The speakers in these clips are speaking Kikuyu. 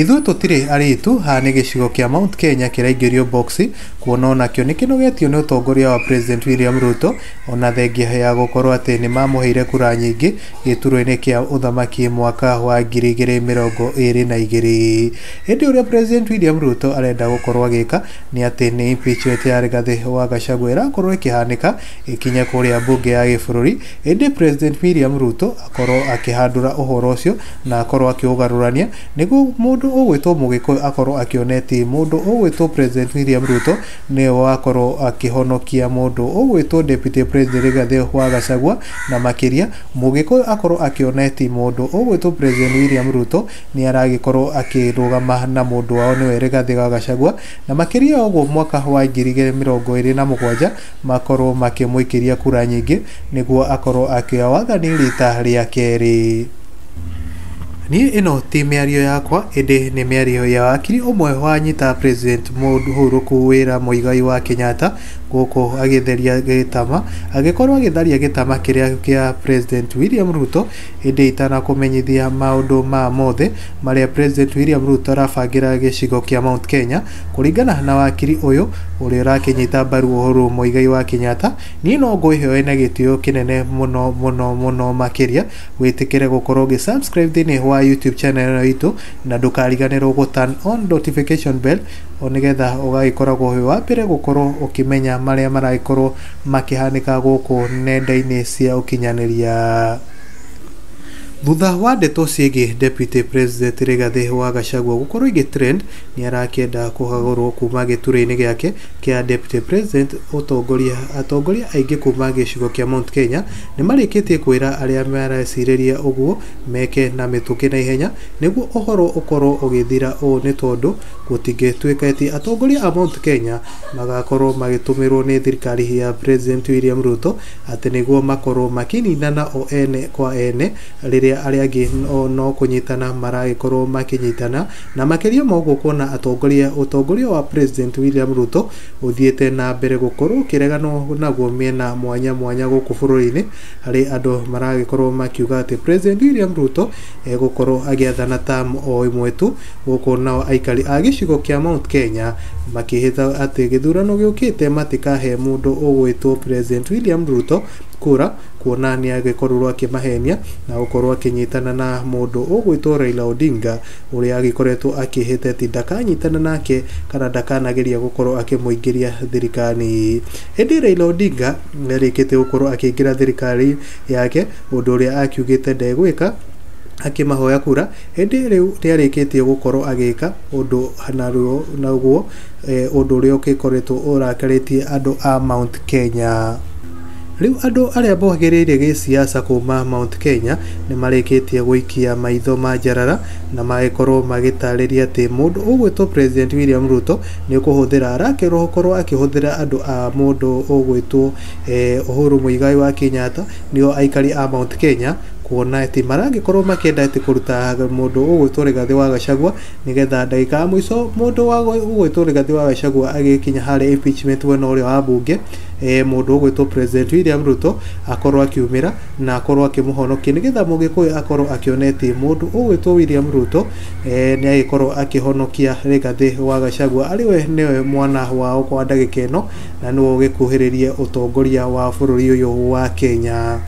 Ithuĩ tũtirĩ arĩtu haha nĩ gĩcigo kĩa Mount Kenya kĩraingĩrio box kuona onakĩo nĩ kĩnogetio nĩ ũtongoria wa President William Ruto ona thengia ya gũkorwo atĩ nĩ mamũheire kura nyingĩ gĩturwa-inĩ kĩa ũthamaki mwaka wa 2022. Ĩndĩ ũrĩa President William Ruto arenda gũkorwo agĩka nĩ atĩ nĩ impeachment ya Rigathĩ wa Gachagua ĩrakorwo ĩkĩhanĩka ĩkinye kũrĩa mbunge ya gĩbũrũri, ĩndĩ President William Ruto akorwo akĩhandũra ũhoro ũcio na akorwo akĩũgarũrania nĩguo mũndũ ũgwĩtwo Mũgĩkũyũ akorwo akĩonetie mũndũ ũgwĩtwo President William Ruto nĩwe wakorwo akĩhonokia mũndũ ũgwĩtwo Deputy President Rigathĩ wa Gachagua, na makĩria Mũgĩkũyũ akorwo akĩonetie mũndũ ũgwĩtwo President William Ruto nĩ aragĩkorwo akĩrũgama na mũndũ wao nĩwe Rigathĩ wa Gachagua, na makĩria ũguo mwaka wa 2027 makorwo makĩmũikĩria kura nyingĩ nĩguo akorwo akĩoya wathani rita rĩa kerĩ. Niĩ ĩno ti mĩario yakwa ĩndĩ nĩ mĩario ya wakiri ũmwe wanyita President Uhuru wĩra Muigai wa Kenyatta gũkũ agĩtheria gĩtama agĩkorwo agĩtharia gĩtama kĩrĩa kĩa President William Ruto, ĩndĩ itanakũmenyithia maũndũ ma mothe marĩa President William Ruto arabangĩra gĩcigo kĩa Mount Kenya kũringana na wakiri ũyũ ũrĩa ũrakĩnyita mbaru Uhuru Muigai wa Kenyatta. Niĩ no ngwĩhoe na gĩtĩo kĩnene mũno mũno mũno makĩria wĩtĩkĩre gũkorwo ũgĩ subscribe thĩinĩ wa YouTube channel ĩno itũ na ndũkariganĩrwo gũ turn on notification bell o nĩgetha ũgagĩkoragwo wĩ wa mbere gũkorwo ũkĩmenya marĩa maragĩkorwo makĩhanĩka gũkũ nenda-inĩ cia ũkinyanĩria. Thutha wa ndeto ciĩgiĩ Deputy President Rigathĩ wa Gachagua gũkorwo igĩ trend, nĩ arakĩenda kũhagũrwo kuma gĩturwa-inĩ gĩake kĩa Deputy President. Ũtongoria atongoria aingĩ kuma gĩcigo kĩa Mount Kenya nĩ marĩkĩtie kwĩra arĩa marecirĩria ũguo meke na mĩtũkĩ na ihenya nĩguo ũhoro ũkorwo ũgĩthira. Ũũ nĩ tondũ gũtingĩtuĩka atĩ atongoria a Mount Kenya magakorwo magĩtũmĩrwo nĩ thirikari ya President William Ruto atĩ nĩguo makorwo makĩninana o ene kwa ene rĩrĩa arĩa angĩ no kũnyitana maragĩkorwo makĩnyitana, na makĩria ma ũguo kuona atongoria ũtongoria wa President William Ruto ũthiĩte na mbere gũkorwo ũkĩreganwo naguo mĩena mwanya mwanya gũkũ bũrũri-inĩ, harĩ andũ maragĩkorwo makiuga atĩ President William Ruto egũkorwo agĩathana term o ĩmwe tu, gũkũ nao aikari a gĩcigo kĩa Mount Kenya makĩhĩta atĩ gĩthurano gĩũkĩte matikahe mũndũ ũgwĩtwo President William Ruto kura kuona nĩ agĩkorirwo akĩmahenia na gũkorwo akĩnyitana na mũndũ ũgwĩtwo Raila Odinga ũrĩa agĩkoretwo akĩhĩta atĩ ndakanyitana nake kana ndakanageria gũkorwo akĩmũingĩria thirikari. Ĩndĩ Raila Odinga nĩarĩkĩtie gũkorwo akĩingĩra thirikari yake, ũndũ ũrĩa akiugĩte ndegwĩka akĩmahoya kura, ĩndĩ rĩu nĩarĩkĩtie gũkorwo agĩka ũndũ naguo ũndũ ũrĩa ũgĩkoretwo ũrakarĩtie andũ a Mount Kenya. Rĩu andũ arĩa mohĩgĩrĩire gĩsiasa kuma Mount Kenya nĩ marĩkĩtie gũikia maitho ma njarara na magĩkorwo magĩtarĩria atĩ mũndũ ũgwĩtwo President William Ruto nĩ kũhũthĩra arakorwo akĩhũthĩra andũ a mũndũ ũgwĩtwo Uhuru Muigai wa Kenyatta nĩo aikari a Mount Kenya kuona atĩ maragĩkorwo makĩenda atĩ kũruta mũndũ ũgwĩtwo Rigathĩ wa Gachagua nĩgetha ndagĩka ya mũico mũndũ ũgwĩtwo Rigathĩ wa Gachagua agĩkinya harĩa impeachment mwena ũrĩa wa mbunge, mũndũ ũgwĩtwo President William Ruto akorwo akiumĩra na akorwo akĩmũhonokia nĩgetha Mũgĩkũyũ akorwo akĩonetie mũndũ ũgwĩtwo William Ruto nĩ agĩkorwo akĩhonokia Rigathĩ wa Gachagua arĩ we nĩwe mwana wao kwa ndagĩka ĩno na nĩwe ũgĩkuhĩrĩrie ũtongoria wa bũrũri ũyũ wa Kenya.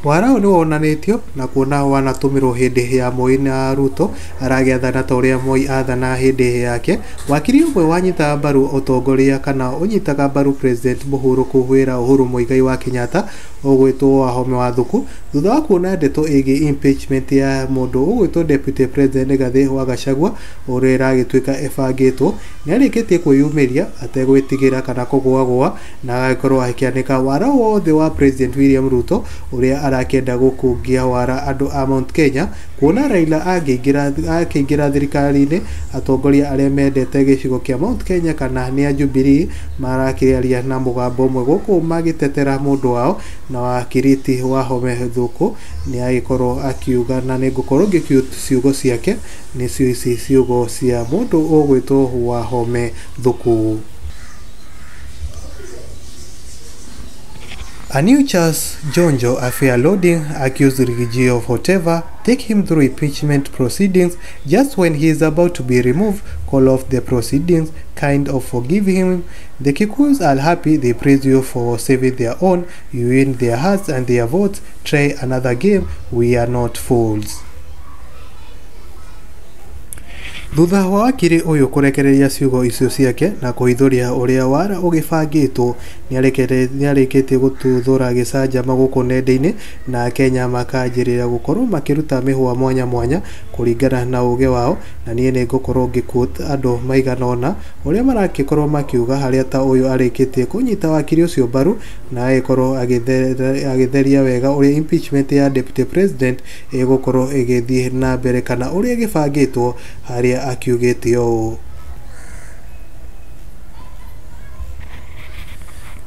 Wara ũyũ nĩ wonanĩtio na kuona wanatũmĩrwo hĩndĩ ya Moi na Ruto aragĩathana ta ũrĩa Moi athana hĩndĩ yake. Wakiri ũmwe wanyitaga mbaru ũtongoria kana ũnyitaga mbaru President mũhurũku wĩra Uhuru Muigai wa Kenyatta ũgwĩtwo Wahome Wathuku thutha wa kuona ndeto ĩgiĩ impeachment ya mũndũ ũgwĩtwo Deputy President Rigathĩ wa Gachagua ũrĩa ĩragĩtuĩka ĩbangĩtwo, nĩarĩkĩtie kwĩyumĩria ategwĩtigĩra kana kũgũagũa na agagĩkorwo akĩanĩka wara wothe wa President William Ruto ũrĩa arakĩenda gũkungia wara andũ a Mount Kenya kuona Raila akĩingĩra thirikari-inĩ atongoria arĩa mendete gĩcigo kĩa Mount Kenya kana nĩ a Jubilee marakĩaria na mũgambo ũmwe gũkũ magĩtetera mũndũ wao, na wakiriti Wahome Thuku nĩ agĩkorwo akiuga na nĩ ngũkorwo ngĩquote ciugo ciake, nĩcio ici ciugo cia mũndũ ũgwĩtwo Wahome Thuku. A new Charles Njonjo affair loading, accused Riggy G of whatever, take him through impeachment proceedings just when he is about to be removed, call off the proceedings, kind of forgive him. The Kikuyus are happy, they praise you for saving their own, you win their hearts and their votes, try another game, we are not fools. Thutha wa wakiri uyu kurekereria ciugo icio ciake na kuhithuria uria wara ugibangitwo niarikitie gututhura gicanjama guku nenda-ini na Kenya makanjirira gukorwo makiruta mihwa mwanya mwanya kuringana na uge wao, na nie ni ngukorwo ngi-quote andu maigana ona uria maragikorwo makiuga haria ta uyu arikitie kunyita wakiri ucio mbaru na agikorwo agitheria wega uria impeachment ya deputy president igukorwo igithie na mbere kana uria gibangitwo haria akiugĩte ũũ.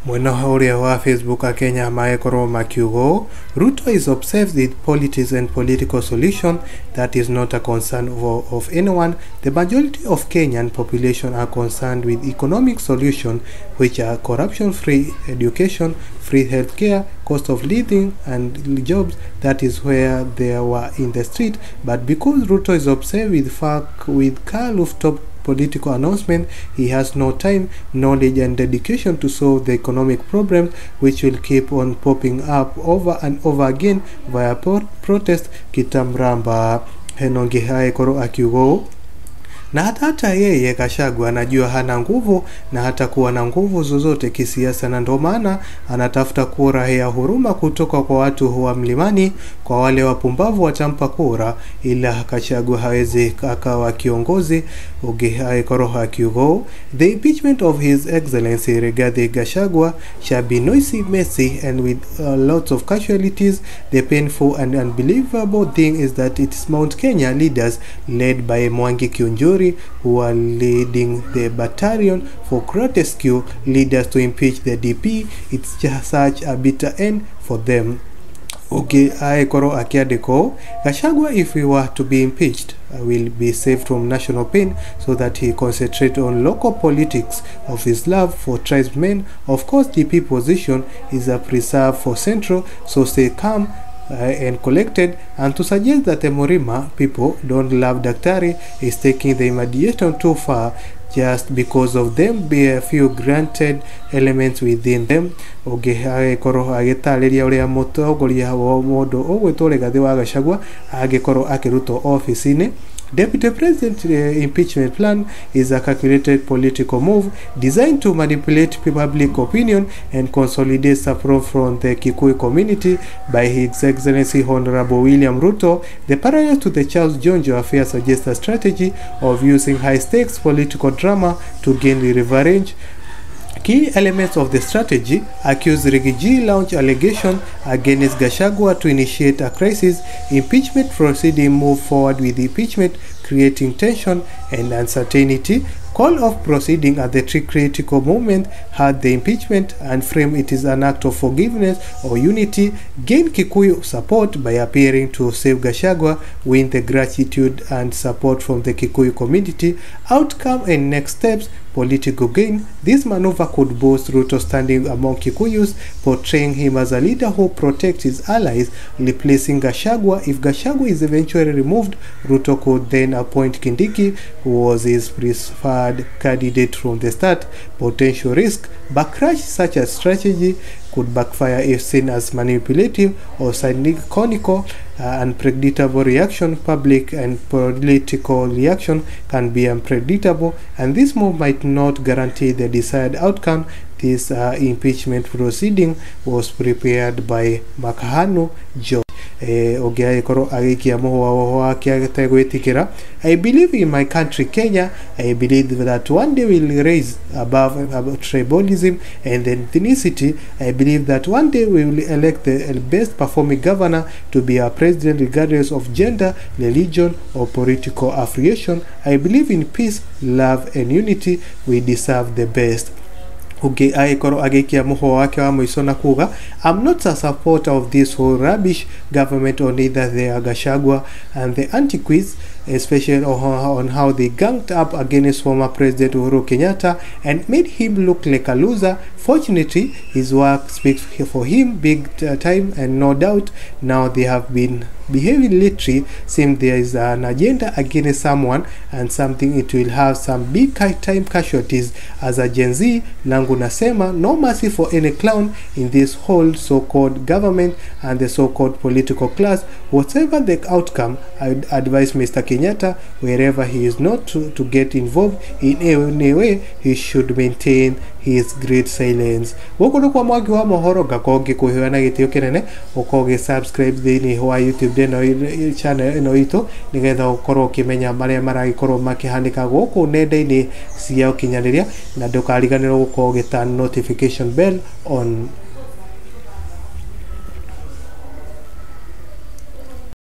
Mwena ũrĩa wa Facebook Akenya magĩkorwo makiuga ũũ, Ruto is obsessed with politics and political solution. That is not a concern of anyone. The majority of Kenyan population are concerned with economic solution, which are corruption-free education, free healthcare, cost of living and jobs. That is where they were in the street. But because Ruto is obsessed with car rooftop political announcement, he has no time, knowledge and dedication to solve the economic problems, which will keep on popping up over and over again via protest. Kitamramba Henongi aekorwo akiuga ũũ, na hata yeye Gachagua anajua hana nguvu na hata kuwa na nguvu zozote kisiasa, na ndo maana anatafuta kura ya huruma kutoka kwa watu wa mlimani. Kwa wale wapumbavu watampa kura, ila Gachagua hawezi akawa kiongozi. The impeachment of His Excellency Rigathi Gachagua shall be noisy, messy and with lots of casualties. The painful and unbelievable thing is that it's Mount Kenya leaders led by Mwangi Kiunjuri who are leading the battalion for grotesque leaders to impeach the DP. It's just such a bitter end for them. Okay, aekorwo akiandĩkwo, Gachagua, if he were to be impeached, will be saved from national pain so that he concentrate on local politics of his love for tribesmen. Of course, DP position is a preserve for Central, so stay calm and collected. And to suggest that the Murima people don't love Daktari is taking the imagination too far, just because of them be a few granted elements within them. Ũngĩkorwo agĩtarĩria ũrĩa mũtongoria wa mũndũ ũgwĩtwo Rigathi wa Gachagua angĩkorwo akĩrutwo ofici-inĩ. Deputy President impeachment plan is a calculated political move designed to manipulate public opinion and consolidate support from the Kikuyu community by His Excellency Honorable William Ruto. The parallel to the Charles Njonjo affair suggests a strategy of using high-stakes political drama to gain leverage. Key elements of the strategy: accuse Riggy G launch allegation against Gachagua to initiate a crisis, impeachment proceeding move forward with impeachment, creating tension and uncertainty, call off proceeding at the critical moment, had the impeachment and frame it is an act of forgiveness or unity, gain Kikuyu support by appearing to save Gachagua, win the gratitude and support from the Kikuyu community, outcome and next steps, political gain. This maneuver could boost Ruto's standing among Kikuyus, portraying him as a leader who protects his allies, replacing Gachagua. If Gachagua is eventually removed, Ruto could then appoint Kindiki, who was his preferred candidate from the start. Potential risk: backlash such a strategy could backfire if seen as manipulative or cynical. Unpredictable reaction. Public and political reaction can be unpredictable, and this move might not guarantee the desired outcome. This impeachment proceeding was prepared by Makahanu George. Ũngĩagĩkorwo agĩikia mũhwa wake ategwĩtĩkĩra. I believe in my country Kenya. I believe that one day we'll raise above tribalism and ethnicity. I believe that one day we will elect the best performing governor to be our president regardless of gender, religion or political affiliation. I believe in peace, love and unity. We deserve the best. Ũngĩ agĩkorwo agĩikia mũhwa wake wa mũico na kuga, I'm not a supporter of this whole rubbish government or neither the Gachagua and the Antiquist. especially on how they ganged up against former President Uhuru Kenyatta and made him look like a loser. Fortunately, his work speaks for him big time, and no doubt now they have been behaving literally seems there is an agenda against someone and something. It will have some big time casualties. As a Gen Z langu nasema, no mercy for any clown in this whole so-called government and the so-called political class. Whatever the outcome, I would advise Mr. Kenyatta, wherever he is, not to get involved in any way. He should maintain his great silence. Gũkũ nĩ kwa Mwangi wa Mohoro. Ngakorwo ngĩkũhoya na gĩtĩo kĩnene ũkorwo ũgĩ subscribe thĩinĩ wa YouTube ĩno, channel ĩno itũ, nĩgetha ũkorwo ũkĩmenya marĩa maragĩkorwo makĩhanĩka gũkũ nenda-inĩ cia ũkinyanĩria, na ndũkariganĩrwo gũkorwo ũgĩ turn notification bell on.